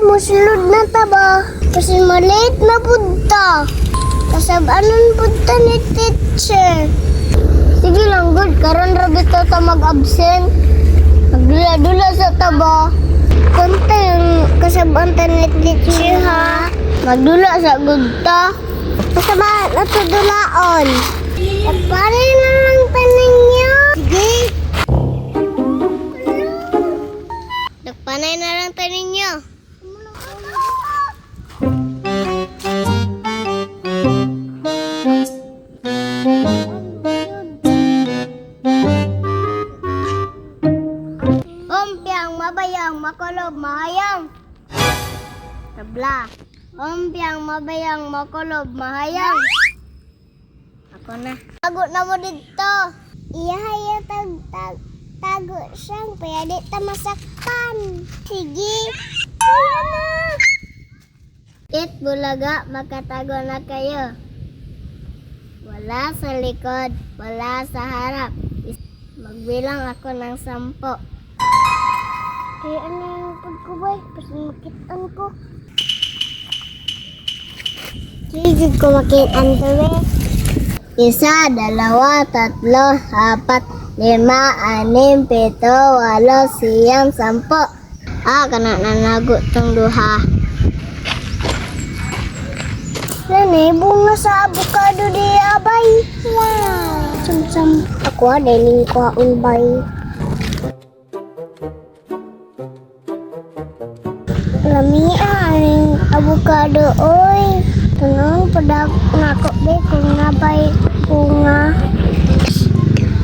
Musulod na ta ba? Kasi maliit na punta. Kasabanon punta ni teacher. Sige lang, good. Karon ra bitaw ta mag-absent. Magdula-dula sa taba. Kunti yung kasabaan ta ni teacher ha. Magdula sa good ta. Kasabaan na to dulaon. Pare na lang tanin niyo. Sige. Nagpanay na lang tanin niyo. Umpiang mabayang makulob mahayang. Tabla. Umpiang mabayang makulob mahayang. Ako na. Tago na mo dito. Iya tag tag tago siyang kaya di ta masaktan. Sige. Kaya na. It bulaga, makatago na kayo. Wala sa likod, wala sa harap. Magbilang ako ng 10. Kaya ano yung pagkubay? Kasi makitaan ko. Sige ko makitaan to eh. 1, 2, 3, 4, 5, 6, 7, 8, 9, 10. Ah, kana nanago tong duha. Nani, bunga sa avocado di abay. Wow. Sam-sam. Ako ah, dahil ko bay. Lamia ang avocado oy. Tanong padak nako be kung nabay bunga.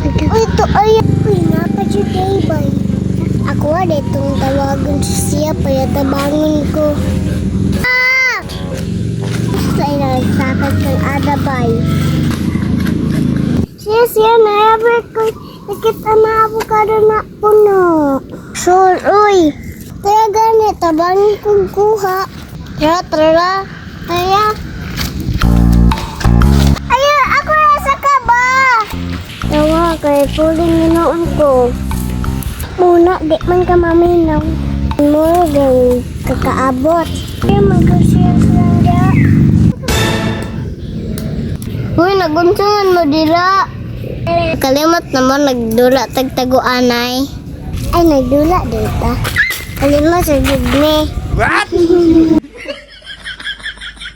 Uy, ito ay uy napa jud day bay. Ako ada itong tawagan sa siya paya tabangon ko. Ah! Sa inagsakit ng adabay. Siya siya na ko nakita na avocado na puno. Sure, uy. Kaya gani, tabangin kong kuha. Tara, tara. Kaya. Ayun, ako nasa kaba. Tawa, kay puling ginoon ko. Muna, di man ka maminaw. Mo, gang kakaabot. Kaya mag-share lang da. Uy, nagunsungan mo dira. Kalimot naman nagdula tagtaguanay. Ay, nagdula dita. Kalimot sa gudme. What?